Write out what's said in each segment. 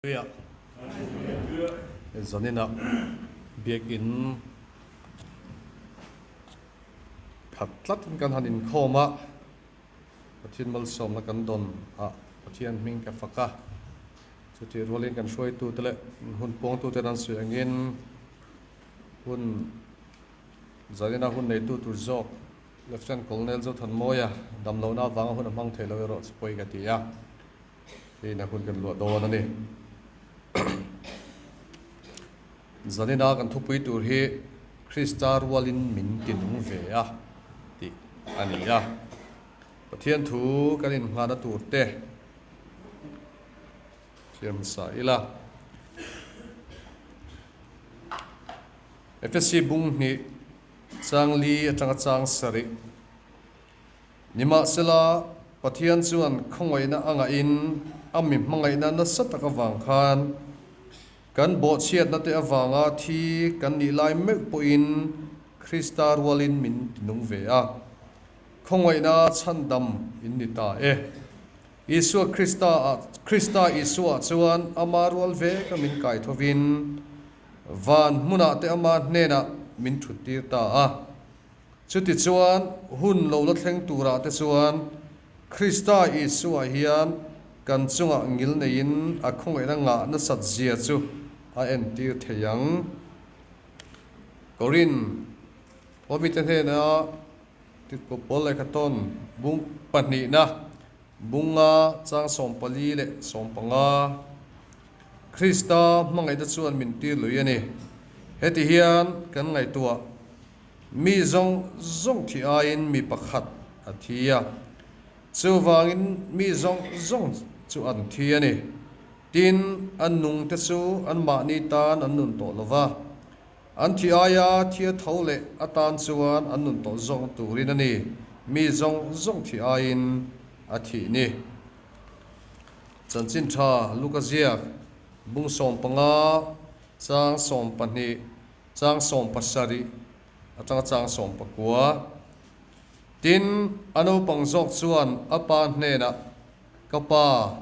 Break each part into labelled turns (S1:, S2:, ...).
S1: Hallelujah. Zaninah biakin khat tlatin kan han inkhawm a, Pathian malsawmna kan dawn a, Pathian hming ka fak a, chutih rualin kan hruaitute leh hun puangtute an sawi angin hun zanina hun neitu tur zawk Lieutenant Colonel Zothanmawia damlohna avanga hun a hmang thei lo erawh chu pawi ka ti a. Hei hun kan luah dawn a ni. Zanina kan thupui tur hi Krista rualin min ti nung ve a tih a ni a. Pathian thu kan inngahna tur te hriam hmasa ila. Efesi bung hnih chang li atanga chang sarih. Nimahsela, Pathian chuan khawngaihna a ngahin a mi hmangaihna nasa tak avang khan kan bawhchhiatna te avanga thi kan nih lai meuh pawhin Krista rualin min tinung ve a. Khawngaihna chhandam in ni ta e. Isua Krista ah Krista Isua chuan ama rual ve ka min kai thovin van hmunah te ama hnenah min thuttir ta a. Chutichuan, hun lo la thleng turah te chuan Krista Isua hian kan chungah ngil neiin a khawngaihna ngah nasat zia chu a entir thei ang. Korin Khawmite hnena Tirhkoh Paul lehkha tawn bung pahnihna bunga chang 14 leh 15 Krista hmangaihna chuan min tir lui a ni. Heti hian kan ngaihtuah. Mi zawng zawng thi aiin mi pakhat a thi a, chuvangin mi zawng zawng chu an thi a ni. Tin, an nungte chu anmahni tan an nun tawh lo va, an thi aia thia tho leh atan chuan an nun tawh zawng turin a ni, mi zawng zawng thi aiin a thih ni. Chanchin tha Luka ziak bung 15 chang 12. Chang 17 atanga chang 19. Tin, a naupang zawk chuan a pa hnenah, Ka pa,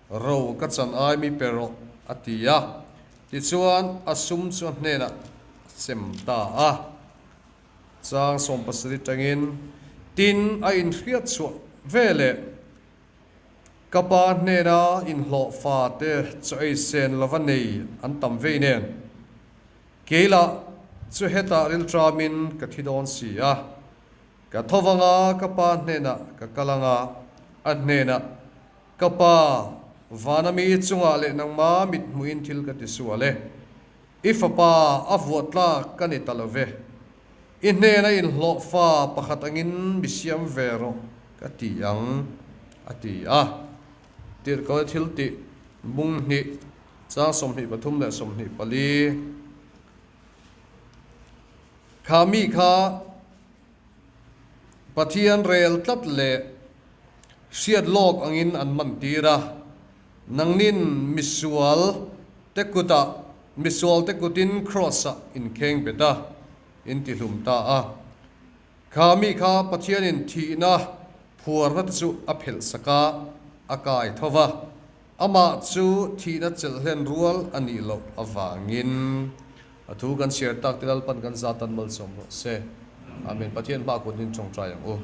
S1: ro ka chan ai mi pe rawh, a ti a. Tichuan, a sum chu a hnenah a sem ta a. Chang 17 tangin, Tin, a inhriat chhuah ve leh, Ka pa hnena inhlawh fate chaw ei sen lova nei an tam vei nen, Kei lah chu hetah rilṭamin ka thi dawn si a, ka tho vanga ka pa hnenah ka kal anga, a hnenah, Ka pa, vana mi chungah leh nangma mit hmuhin thil ka ti sual e, i fapa a vuah tlak ka ni ta lo ve, i hnena inhlawh fa pakhat angin mi siam ve rawh ka ti ang, a ti a. Tirhkoh thil tih bung hnih. Chang 23 leh 24 Kha mi kha Pathian rel tlat leh hriat lawk angin an man tir a, nangnin misual te kutah misual te kutin kraws-ah inkheng bet a, in tihlum ta a. Kha mi kha Pathianin thihna phuarna te chu a phelh sak a, a kai tho va. Amah chu thihna chelh hlen rual a nih loh avangin a thu kan chhiar tak te Lalpan kan zat tan malsawm rawh se. Amen. Pathian hma kun in tawngtai ang u.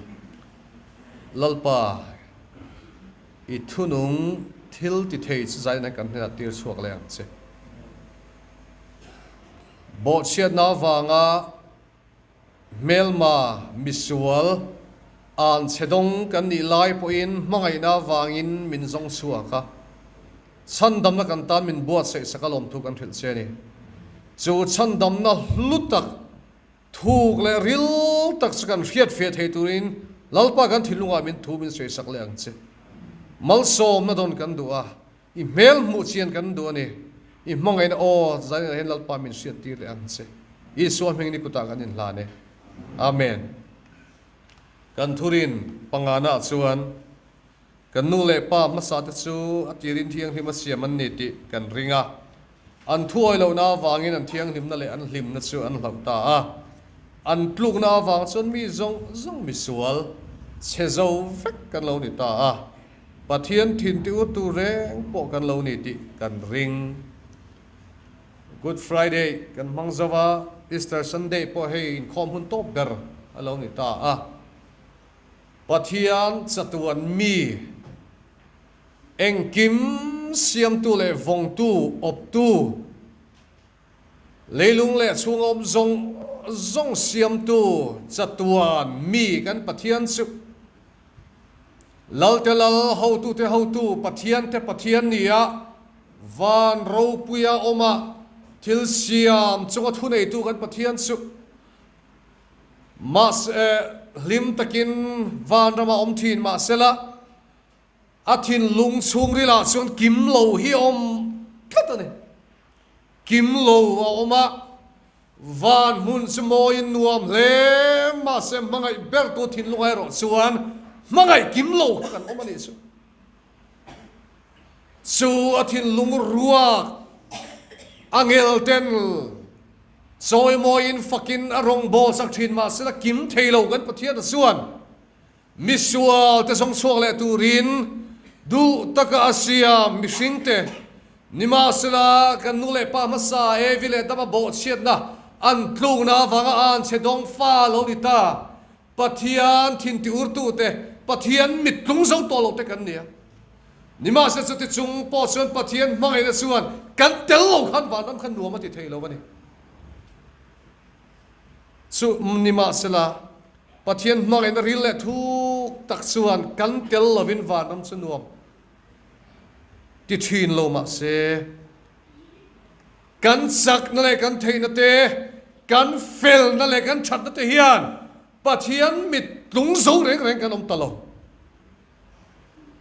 S1: Lalpa, i thunung thil ti thei chu zaina kan hnenah tir chhuak leh ang che. Bawhchhiatna avanga Hmelma, misual, an chhe dawng kan nih lai pawhin hmangaihna avangin min zawng chhuak a, chhandamna kan tan min buatsaih sak a lawmthu kan hrilh che a ni. Chu chhandamna hlu tak, thuk leh ril tak chu kan hriatfiah thei turin Lalpa kan thinlungah min thu min sawisak leh ang che. Malsawmna dawn kan duh a, I hmel hmuh chian kan duh a ni. I hmangaihna aw zaninah hian Lalpa min hriattir leh ang che. Isua hming ni kutah kan inhlan e. Amen. Kan thurin pangana ah chuan kan nu leh pa hmasa te chu a tirin thianghlim a siam an ni tih kan ring a. An thuawi lohna avangin an thianghlimna leh an hlimna chu an hlauh ta a. An tlukna avang chuan mi zawng zawng misual chhe zo vek kan lo ni ta a. Pathian thin ti ur tur reng pawh kan lo ni tih kan ring. Good Friday kan hmang zo a, Easter Sunday pawh hei inkhawm hun tawp ber a lo ni ta a. Pathian chatuan mi engkim siamtu leh vawngtu, awptu, leilung leh chhunga awm zawng zawng siamtu chatuan mi kan Pathian chu Lalte Lal, hotute hotu, Pathiante Pathian nia van ropuia awma thil siam chunga thuneitu kan Pathian chu Mahse, hlim takin vanramah awm thin mahsela, a thinlung chhungrilah chuan kim lo hi a awm tlat a ni. Kim lo a awm a, van hmun chu mawiin nuam hle mahse hmangaih bertu thinlungah erawh chuan hmangaih kim lo kha kan awm a nih chu. Chu a thinlung ruak a ngel ten chawimawiin fakin a rawngbâwl sak ṭhin mahsela kim thei lo kan Pathian a chuan misual te zawng chhuak leh turin duh taka a siam mihringte nimahsela kan nu leh pa hmasa Evi leh Adama bawhchhiatna an tlukna avanga an chhe dawng fa lo ni ta. Pathian thinti urtute, Pathian mit tlung zo tawh lote kan ni a. Nimahse chuti chung pawh chuan Pathian hmangaihna chuan kan tel lo khan vanram khan nuam a ti thei lo a ni. Chu nimahsela Pathian hmangaihna ril leh thuk tak chuan kan tel lovin vanram chu nuam ti thin lo mahse, Kan chakna leh kan theihna te, kan felna leh kan thatna te hian Pathian mit tlung zo reng reng kan awm ta lo.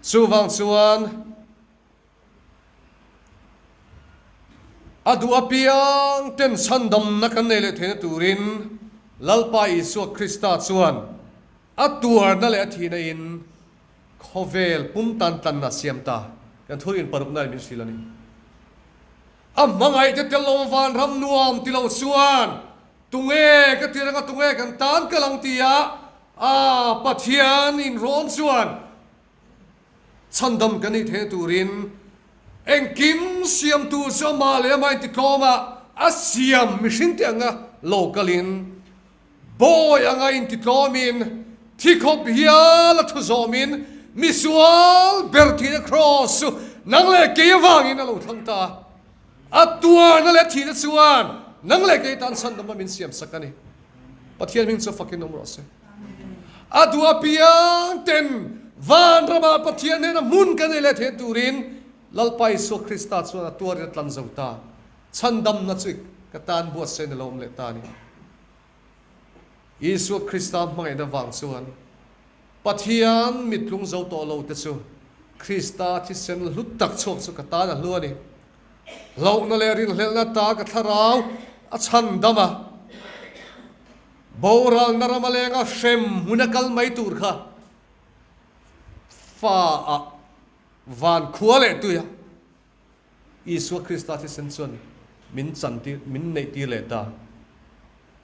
S1: Chuvang chuan a duh apiang ten chhandamna kan nei leh theihna turin Lalpa Isua Krista chuan a tuarna leh a thihna in khawvel pum tan tlanna a siam ta. Kan thurin parukna in min hrilh a ni. A hmangaih te tel lo vanram nuam ti lo chuan tunge ka ti reng a tunge kan tan kal ang ti a a Pathian in rawn chuan chhandam kan nih theihna turin engkim siamtu chu amah leh amah intitlawm a a siam mihring te anga lo kalin Bawi anga intitlawmin, thi khawp hial a thu zawmin, misual ber thihna kraws chu nang leh kei avangin a lo thlang ta a. A tuarna leh thihna chuan nang leh kei tan chhandamna min siam sak a ni. Pathian hming chu fakin awm rawh se. A duh apiang ten vanramah Pathian hnena hmun kan ei leh theih turin Lalpa Isua Krista chuan a tuarin a tlan zo ta. Chhandamna chu ka tan buatsaih na lo awm leh ta a ni. Isua Krista hmangaihna vang chuan Pathian mittlung zo tawh lo te chu Krista thisen hlu tak chhuak chu ka tan a hlu a ni. Hlauhna leh rinhlelhna ta ka thlarau a chhandam a, boralna rama lenga hrem hmuna kal mai tur kha fa ah van khua leh tui a. Isua Krista thisen chuan min chantir, min neihtir leh ta.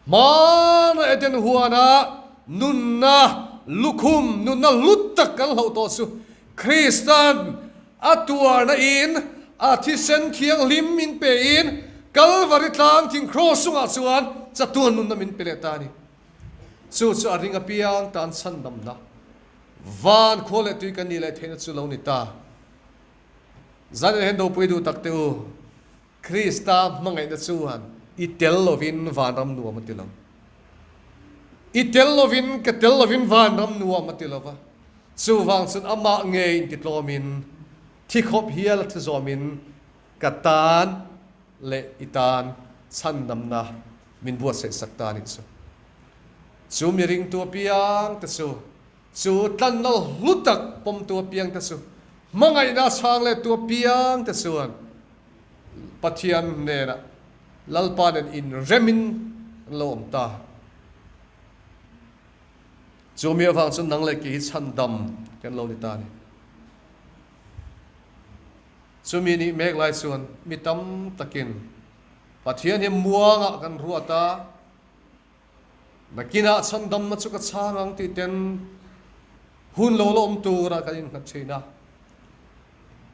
S1: Hmana Eden huana nunna lukhum, nunna hlu tak kan hloh tawh chu Krista'n a tuarna in a thisen thianghlim min pe in Kalvari tlang thing kraws chungah chuan chatuan nunna min pe leh ta a ni. Chu chu a ring apiang tan chhandamna van khua leh tui kan nih leh theihna chu lo ni ta. Zan hian dopui duh tak teh u, Krista hmangaihna chuan i tel lovin vanram nuam a ti lo. I tel lovin, ka tel lovin vanram nuam a ti lo va. Chuvang chuan amah ngei intitlawmin, thi khawp hial a thu zawmin ka tan leh i tan chhandamna min buatsaih sak ta a nih chu. Chu mi ringtu apiang te chu Chu tlanna hlu tak pawmtu apiangte chu hmangaihna a chhang leh tu apiangte chuan Pathian hnenah Lalpa nen inremin an lo awm ta. Chu mi avang chuan nang leh kei hi chhandam kan lo ni ta a ni. Chumi nih mek lai chuan mi tam takin Pathian hi muangah kan ruat a. Nakinah chhandamna chu ka chhang ang tih ten hun lo la awm turah kan innghat thin a.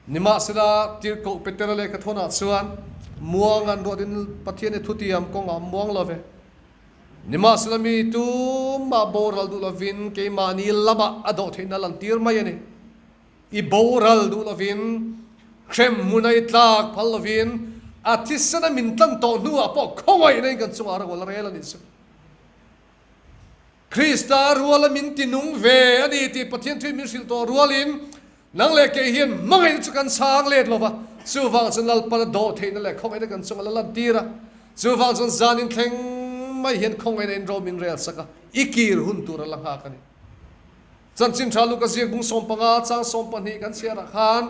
S1: Nimahsela, Tirhkoh Petera lehkha thawnah chuan, Muang an ruatin Pathian i thutiam kawngah muang lo ve. Nimahsela mi tumah boral duh lovin keimahni lamah a dawh theihna lantir mai a ni. I boral duh lovin, hrem hmuna i tlak phal lovin, a thisena min tlan tawh hnuah pawh khawngaihna in kan chungah ro la rel a nih chu. Krista ruala min ti nung ve a ni tih Pathian thuin min hrilh tawh rualin nang leh kei hian hmangaihna chu kan chhang let lo va, chuvang chuan Lalpana dawh theihna leh khawngaihna kan chunga la lantir a, chuvang chuan zan in thleng mai hian khawngaihna in ro min rel sak a, i kir hun tur a la nghak a ni. Chanchin tha Luka ziak bung 15 chang 12 kan chhiarah khan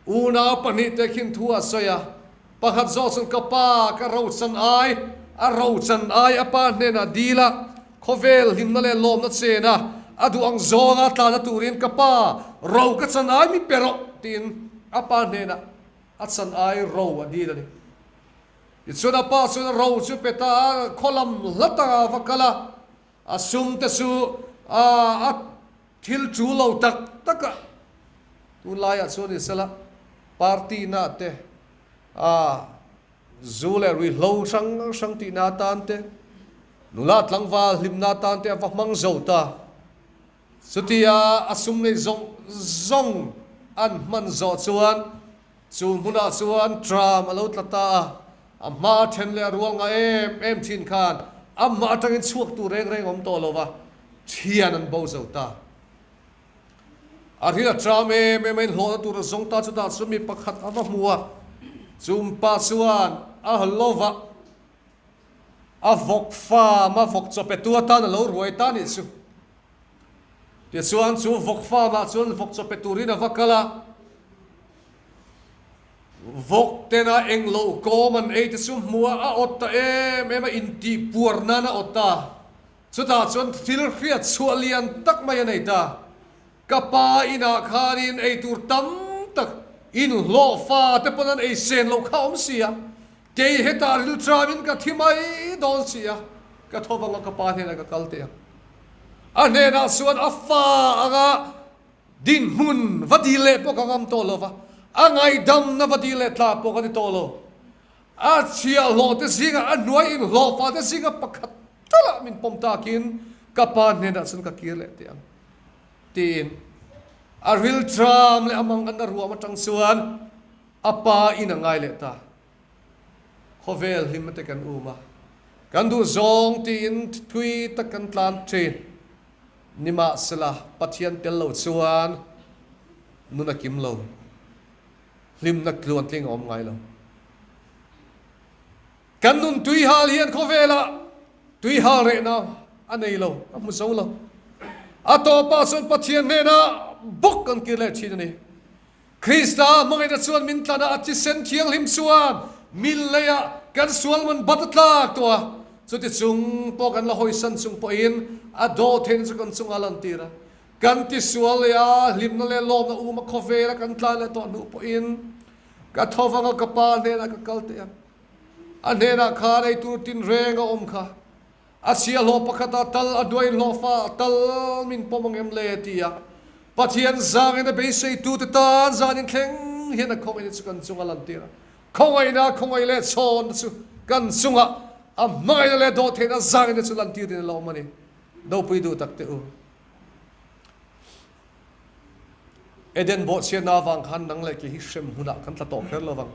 S1: unau pahnihte khin thu a sawi a, Pakhat zawk chuan ka pa ka rochan ai, a rochan ai a pa hnenah dil a, khawvel hlimna leh lawmna chen a, a duh ang zawnga tlana turin ka pa ro ka chan ai mi pe rawh tiin a pa hnenah a chan ai ro a dil a ni. Tichuan a pa chuan a ro chu pe ta a, khaw lam hla takah a va kal a, a sum te chu a thil chu lo tak tak a, tunlaiah chuan ni sela party na te, A zu leh ruihhlo hrang hrang tihna atan te, nula tlangval hlimna atan te a va hmang zo ta. Chutia a sum nei zawng zawng an hman zawh chuan chu hmunah chuan tram a lo tla ta a, a hma then leh a rual ngah em em thin khan amah atangin chhuak tur reng reng a awm tawh lo va, thian an bo zo ta. A ri a ṭam em em a, inhlawhna tur a zawng ta chutah chuan mi pakhat a va hmu a, chu pa chuan a lova a vawk farm a vawk chaw petu atan a lo ruai ta anih chu. Tichuan chu vawk farm ah chuan vawk chaw pe turin a va kal a, vawk tena englo kawm an ei te chu hmu a, a awt ta em em a, intihpuar nan a awt ta. Chutah chuan thil hriat chhuah lian tak mai a nei ta. Ka pa inah khanin ei tur tam tak inhlawh fa te pawn an ei sen loh kha awm si a, kei hetah rilṭamin ka thi mai dawn si a, ka tho vang a ka pa hnenah ka kal teh ang. A hnenah chuan a fa anga dinhmun va dil leh pawh ka ngam tawh lo va, a ngaihdamna va dil leh tla pawh ka ni tawh lo. A chhiahhlawh te zingah a hnuai inhlawh fa te zinga pakhat talah min pawm takin ka pa hnenah chuan ka kir leh teh ang tiin a rilṭam leh a mang an a ruam atang chuan a pa in a ngai leh ta. Khawvel hlim ate kan um a, kan duh zawng tiin thui tak kan tlan ṭhin. Nimahsela Pathian tel lo chuan nun a kim lo. Hlimna tluantling a awm ngai lo. Kan nun tuihal hian khawvelah tuihal rehna a nei lo, a hmu zo lo. A tawpah chuan Pathian hnenah bawk kan kir leh thin a ni. Krista hmangaihna chuan min tlan a, a thisen thianghlim chuan min lei a, kan sual man bat a tlak tawh a. Chuti chung pawh kan la hawisan chung pawhin a dawhtheihna chu kan chungah a lantir a. Kan tisual leh a, hlimna leh lawmna um a khawvel a kan tlai leh tawh hnu pawhin ka tho vang a, ka pa hnenah ka kal teh ang. A hnenah khan ei tur tinreng a awm kha. A chhiahhlawh pakhat ah tal a hnuai hlawhfa ah tal min pawm ang em le ti a Pathian zangin a beiseitute tan zanin thleng hian a khawngaihna chu kan chunga lantir a. Khawngaihna khawngaih leh chhawnna chu kan chungah a hmangaihna leh dawhtheihna zangina chu lantirin a la awm a ni. Dopui duh tak teh u. Eden bawhchhiatna avang khan nang leh kei hi hrem hunah kan tla tawh kher lo vang.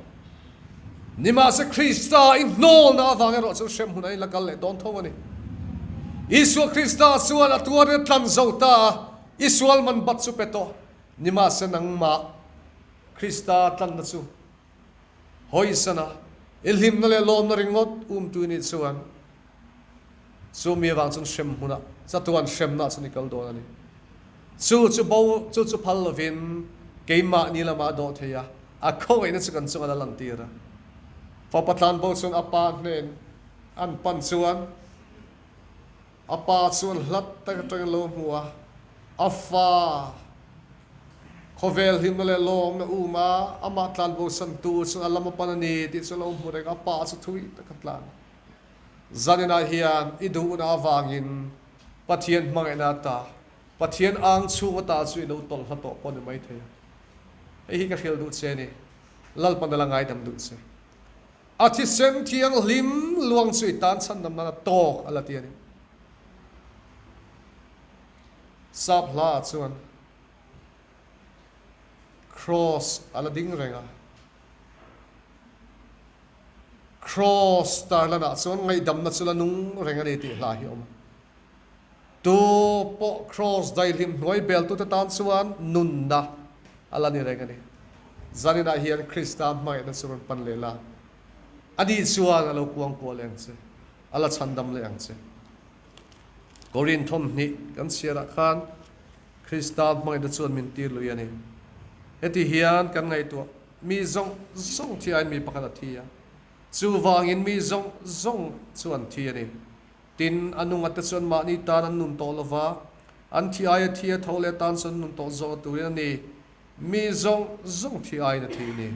S1: Nimahse Krista i hnawlna avang erawh chuan hrem hunah i la kal leh dawn tho a ni. Isua Krista chuan a tuarin a tlan zo ta a, i sual man bat chu pe tawh. Nimahse nangmah Krista tlanna chu hawisana i hlimna leh lawmna ringawt umtu i nih chuan Chu mi avang chuan hrem hmunah chatuan hremna chuan i kal dawn a ni. Chu chu bo, chu chu phal lovin keimahni lamah a dawh thei a, a khawngaihna chu kan chungah a la lantir a. Fapa tlanbo chuan a pa hnen an pan chuan a pa chuan hlat tak atangin a lo hmu a, a fa khawvel hlimna leh lawmna um a, amah tlanbo santu chuan a lam a pan a ni tih chu a lo hmu reng a, a pa chu thui tak a tlan a. Zaninah hian i duhna avangin Pathian hmangaihna ata, Pathian ang chhung ata chu i lo tawlh hla tawh pawh ni maithei a. Hei hi ka hrilh duh che a ni. Lalpan a la ngaidam duh che. A thisen thianghlim luang chu i tan chhandam nana tawk a la ti a ni. Sap hla ah chuan Kraws a la ding reng a. Kraws tarlan ah chuan ngaihdamna chu la nung reng a ni tih hla hi a awm a. Tu pawh Kraws daihlim hnuai beltute tan chuan nunna a la ni reng a ni. Zaninah hian Krista hmangaihna chu rawn pan leh la, ani chuan a lo kuang kuah leh ang che, a la chhandam leh ang che. Korin thawmhnih kan chhiarah khan Krista hmangaihna chuan min tir lui a ni. Heti hian kan ngaihtuah, mi zawng zawng thi aiin mi pakhat a thi a, chuvangin mi zawng zawng chu an thi a ni. Tin, a nungate chuan mahni tan an nun tawh lo va, an thi aia thi a tho leh tan chuan nun tawh zawk a turin a ni. Mi zawng zawng thi aiin a thi ni.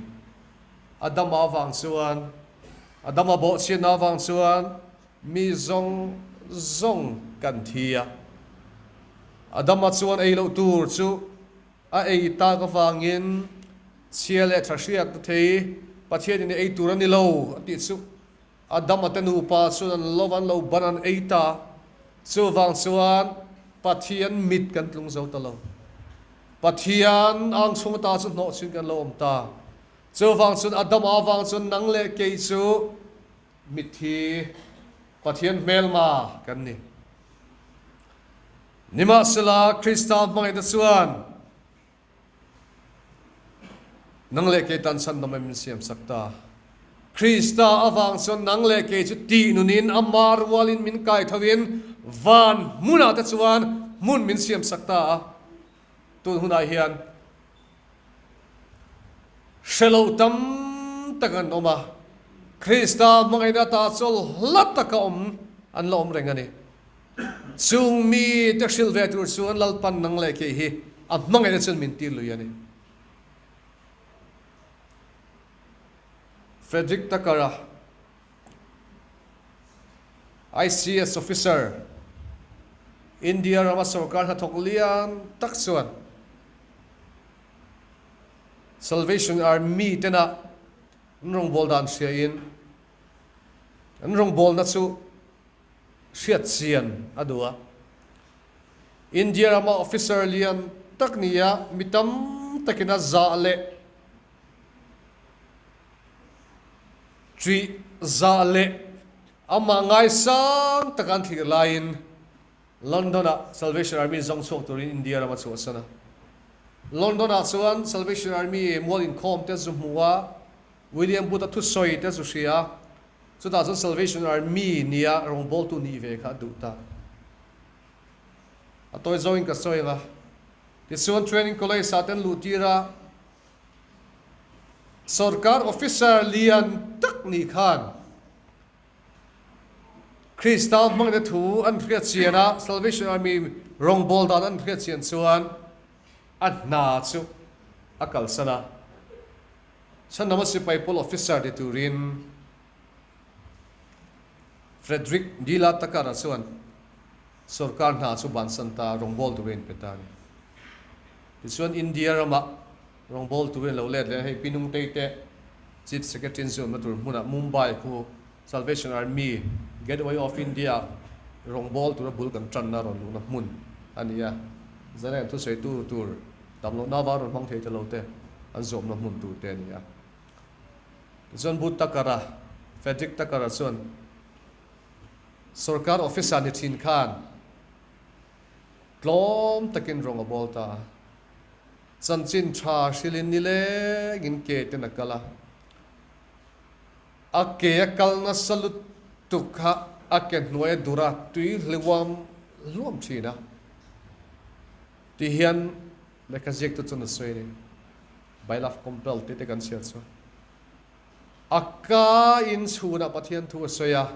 S1: Adama avang chuan, Adama bawhchhiatna avang chuan mi zawng zawng kan thi a. Adama chuan ei loh tur chu a ei tak avangin chhia leh tha hriatna thei Pathianin ei tur a ni lo a tih chu Adama te nupa chuan an lo an lo ban an ei ta. Chuvang chuan Pathian mit kan tlung zo ta lo. Pathian ang chhung ata chu hnawh chin kan lo awm ta. Chuvang chuan Adama avang chuan nang leh kei chu mitthi Pathian hmelma kan ni. Nimahsela Krista hmangaihna chuan Nang leh kei tan chhandam in min siam sak ta. Krista avang chuan nang leh kei chu tih nunin ama rualin min kai tho in van hmunah te chuan hmun min siam sak ta a. Tun hunah hian hre lo tam tak an awm a, Krista hmangaihna ata chawl hla taka awm an la awm reng a ni. Chung mite hrilh ve tur chuan Lalpan nang leh kei hi a hmangaihna chuan min tir lui a ni. Frederick Tucker-a, ICS officer, India rama sorkar hnathawk lian tak chuan Salvation Army tena an rawngbâwl dan hriain an rawngbâwlna chu hriat chian a duh a. India rama officer lian tak nia mi tam takin a zah leh ṭih zah leh amah ngaisang taka an thlir laiin London-ah Salvation Army zawng chhuak turin India rama chhuahsan a. London-ah chuan Salvation Army mual inkhawm te zu hmu a, William Booth-a thusawi te zu hria a. Chutah chuan Salvation Army nia rawngbawltu nih ve kha a duh ta. A tawi zawngin ka sawi ang a. Tichuan Training College ah te an luh tir a, Sorkar officer lian tak nih khan Krista hmangaihna thu an hriat chian a, Salvation Army rawngbâwl dan an hriat chian chuan a hna chu a kalsan a. Chhandama sipai pawl officer ni turin Frederick Dila Takara chuan sorkar hna chu bansan ta rawngbâwl turin a inpe ta a ni. Tichuan India ramah rawngbâwl turin a lo let leh a, hei Pi Nungtei te Chief Secretary an ziawmna tur hmunah Mumbai khu Salvation Army Gateway of India rawngbâwl tura bul kan ṭanna rawn luhna hmun a ni a, Zalen thusawitu tur Damlohna avang rawn hmang thei ta lo te an zawmna hmun tur te a ni a. Tichuan Bud Tucker-a, Frederick Tucker-a chuan sorkar officer ni thin khan tlawm takin rawng a bawl ta a. Chanchin tha hrilhin nilengin ke ten a kal a. A ke a kal nasa lutuk kha a ke hnuai a dur a, tui hliuam hluam thin a. Ti hian lehkha ziaktu chuan a sawi a ni, By love compelled tih te kan chhiar chu a ka in chhunah Pathian thu a sawi a,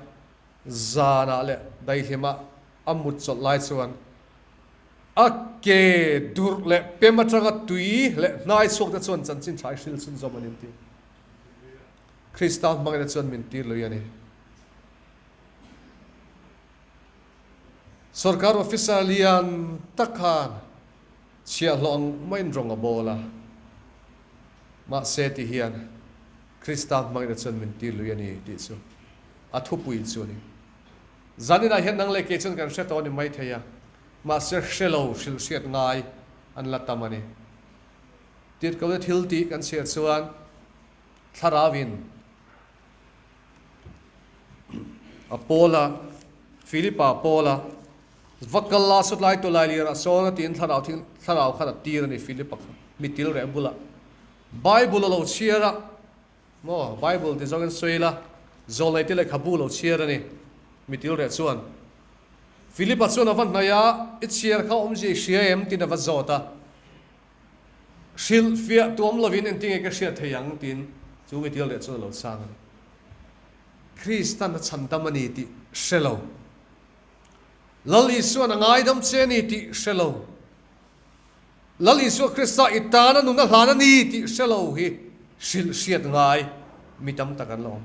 S1: zanah leh daihlimah a mut chawlh lai chuan a ke durh leh pem atanga tui leh hnai chhuak te chuan chanchin tha i hril chhunzawm a ni an ti. Krista hmangaihna chuan min tir lui a ni. Sorkar officer lian tak khan chhiahhlawh ang maiin rawng a bawl a. Mahse ti hian Krista hmangaihna chuan min tir lui a ni tih chu a thupui chu a ni. Zaninah hian nang leh kei chuan kan hre tawh a ni maithei a, mahse hre lo hrilh hriat ngai an la tam a ni. Tirhkohna thil tih kan chhiar chuan Thlarauin a pawl a, Philipa pawl a, Va kal la sawtlai tawlai lir ah sawn a tiin thlarau thil thlarau khan a tir a ni Philipa kha mi til reh bulah Bible a lo chhiar a maw Bible ti zawngin sawi ila zawlnei te lehkhabu lo chhiar a ni mi til reh chuan Philipa chuan a va hnaih a i chhiar kha awmzia i hria em tiin a va zawt a hrilh fiah tuam lovin engtinge ka hriat thei ang tiin chu mi til reh chuan a lo chhang a ni Kristan a chhandam a ni tih hre lo. Lal Isua'n a ngaidam che a ni tih hre lo. Lal Isua Krista i tana nun a hlan a ni tih hre lo hi hrilh hriat ngai mi tam tak an la awm.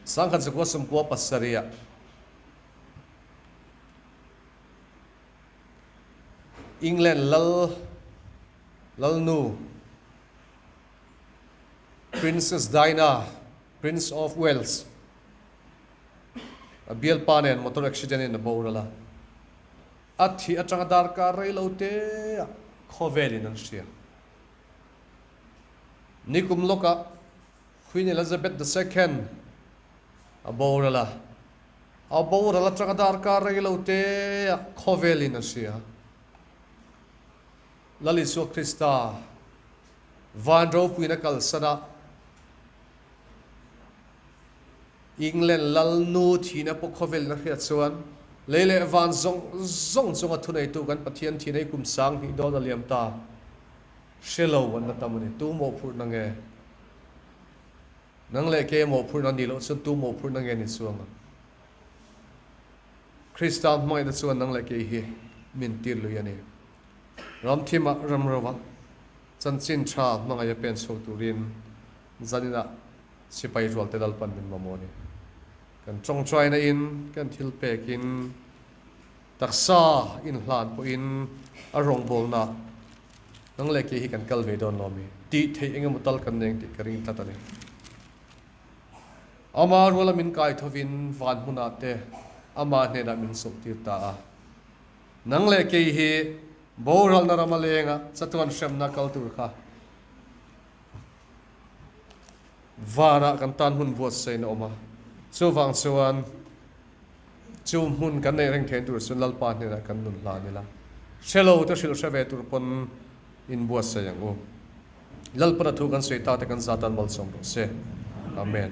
S1: Sangkhat zakua sawmkua pasarih ah England lal lalnu Princess Diana, Prince of Wales, a bialpa nen motor accident in a boral a, a thih atanga darkar rei lo te ah khawvel in an hria. Nikum lawkah Queen Elizabeth the Second a boral a, a boral atanga darkar rei lo te ah khawvel in a hria. Lal Isua Krista van ropuina kalsan a, England lal nu thihna pawh khawvelin a hriat chuan lei leh van zawng zawng chunga thuneitu kan Pathian thihna hi kum 2000 dawn a liam ta. Hre lo an la tam a ni. Tu mawhphurhna nge? Nang leh kei mawhphurhna nih loh chuan tu mawhphurhna nge ni chuang ang? Krista hmangaihna chuan nang leh kei hi min tir lui a ni. Ramthimah ramrova chanchin tha hmangaih a pen chho turin zaninah sipai rualte Lalpan min mamawh a ni. Kan tawngtaina in, kan thil pekin, taksa inhlan pawhin a rawngbawlna nang leh kei hi kan kal ve dawn lo mi? Tih theih engemaw tal kan neng tih ka ring tlat a ni. Ama ruala min kai thovin van hmunah te ama hnenah min sawhtir ta a. Nang leh kei hi boralna rama lenga chatuan hremna kal tur kha vanah kan tan hmun buatsaih na awm a, chuvang chuan chu hmun kan neih reng theih tur chuan Lalpa hnenah kan nun hlan ila, hre lo te hrilh hre ve tur pawn inbuatsaih ang u. Lalpana thu kan sawi ta te kan zatan malsawm rawh se. Amen.